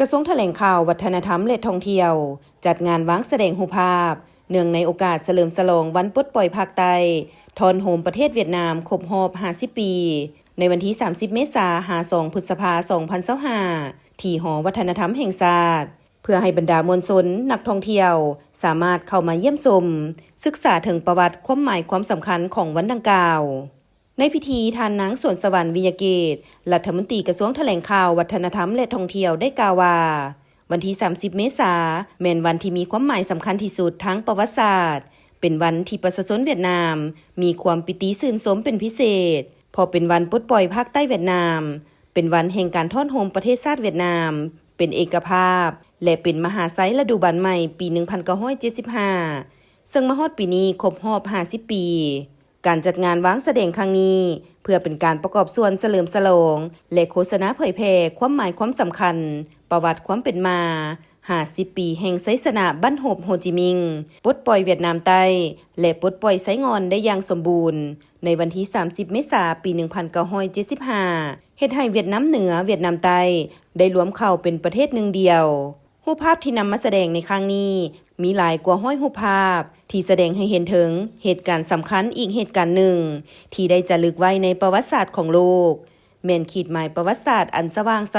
ກະຊວງຖະແຫຼງຂ່າວ, ວັດທະນະທຳ ແລະ ທ່ອງທ່ຽວ ຈັດງານວາງສະແດງຮູບພາບ ເນື່ອງໃນໂອກາດສະເຫຼີມສະຫຼອງວັນປົດປ່ອຍພາກໃຕ້ ທ້ອນໂຮມປະເທດຫວຽດນາມ ຄົບຮອບຫ້າສິບປີ ໃນວັນທີສາມສິບ ເມສາ ຫາ ສອງ ພຶດສະພາ ສອງພັນຊາວຫ້າ ທີ່ຫໍວັດທະນະທຳແຫ່ງຊາດ ເພື່ອໃຫ້ບັນດາມວນຊົນ, ນັກທ່ອງທ່ຽວ ສາມາດເຂົ້າມາຢ້ຽມຊົມ, ສຶກສາເຖິງປະຫວັດ, ຄວາມໝາຍ, ຄວາມສຳຄັນຂອງວັນດັ່ງກ່າວ. ໃນພິທີ, ທ່ານນາງ ສວນສະຫວັນ ວິຍະເກດ ລັດຖະມົນຕີກະຊວງຖະແຫຼງຂ່າວ, ວັດທະນະທຳ ແລະ ທ່ອງທ່ຽວ ໄດ້ກ່າວວ່າ, ວັນທີສາມສິບ ເມສາ ແມ່ນວັນທີ່ມີຄວາມໝາຍສຳຄັນທີ່ສຸດທາງປະຫວັດສາດ, ເປັນວັນທີ່ປະຊາຊົນຫວຽດນາມມີຄວາມປີຕິຊື່ນຊົມເປັນພິເສດ, ເພາະເປັນວັນປົດປ່ອຍພາກໃຕ້ຫວຽດນາມ, ເປັນວັນແຫ່ງການທ້ອນໂຮມປະເທດຊາດຫວຽດນາມ ເປັນເອກະພາບ ແລະ ເປັນມະຫາໄຊລະດູບານໃໝ່ປີໜຶ່ງພັນເກົ້າຮ້ອຍເຈັດສິບຫ້າ ເຊິ່ງມາຮອດປີນີ້ຄົບຮອບຫ້າສິບປີ. ການຈັດງານວາງສະແດງຄັ້ງນີ້ ເພື່ອເປັນການປະກອບສ່ວນສະເຫຼີມສະຫຼອງ ແລະ ໂຄສະນາເຜີຍແຜ່ຄວາມໝາຍຄວາມສຳຄັນ, ປະຫວັດຄວາມເປັນມາ ຫ້າສິບປີແຫ່ງໄຊຊະນະບັ້ນຮົບໂຮຈິມິງ, ປົດປ່ອຍຫວຽດນາມໃຕ້ ແລະ ປົດປ່ອຍໄຊງ່ອນໄດ້ຢ່າງສົມບູນ ໃນວັນທີສາມສິບ ເມສາ ປີໜຶ່ງພັນເກົ້າຮ້ອຍເຈັດສິບຫ້າ ເຮັດໃຫ້ຫວຽດນາມເໜືອ, ຫວຽດນາມໃຕ້ ໄດ້ລວມເຂົ້າເປັນປະເທດໜຶ່ງດຽວ. ຮູບພາບທີ່ນຳມາສະແດງໃນຄັ້ງນີ້ ມີຫຼາຍກວ່າຮ້ອຍຮູບພາບ ທີ່ສະແດງໃຫ້ເຫັນເຖິງເຫດການສຳຄັນອີກເຫດການໜຶ່ງ ທີ່ໄດ້ຈາລຶກໄວ້ໃນປະຫວັດສາດຂອງໂລກ, ແມ່ນຂີດໝາຍປະຫວັດສາດອັນສະຫວ່າງໄສ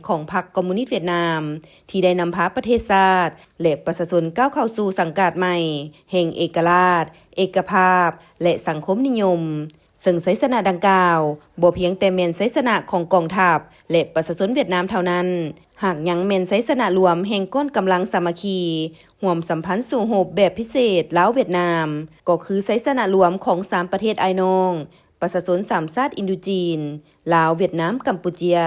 ຂອງພັກຄອມມູນິດຫວຽດນາມ ທີ່ໄດ້ນຳພາປະເທດຊາດ ແລະ ປະຊາຊົນກ້າວເຂົ້າສູ່ສັງກາດໃໝ່ແຫ່ງເອກະລາດ, ເອກະພາບ ແລະ ສັງຄົມນິຍົມ. ເຊິ່ງໄຊຊະນະດັ່ງກ່າວ ບໍ່ພຽງແຕ່ແມ່ນໄຊຊະນະຂອງກອງທັບ ແລະ ປະຊາຊົນຫວຽດນາມເທົ່ານັ້ນ, ຫາກຍັງແມ່ນໄຊຊະນະລວມແຫ່ງກ້ອນກຳລັງສາມັກຄີ ຮ່ວມສຳພັນສູ້ຮົບແບບພິເສດລາວ-ຫວຽດນາມ, ກໍຄືໄຊຊະນະລວມຂອງສາມປະເທດອ້າຍນ້ອງ, ປະຊາຊົນສາມຊາດອິນໂດຈີນ, ລາວ, ຫວຽດນາມ, ກຳປູເຈຍ.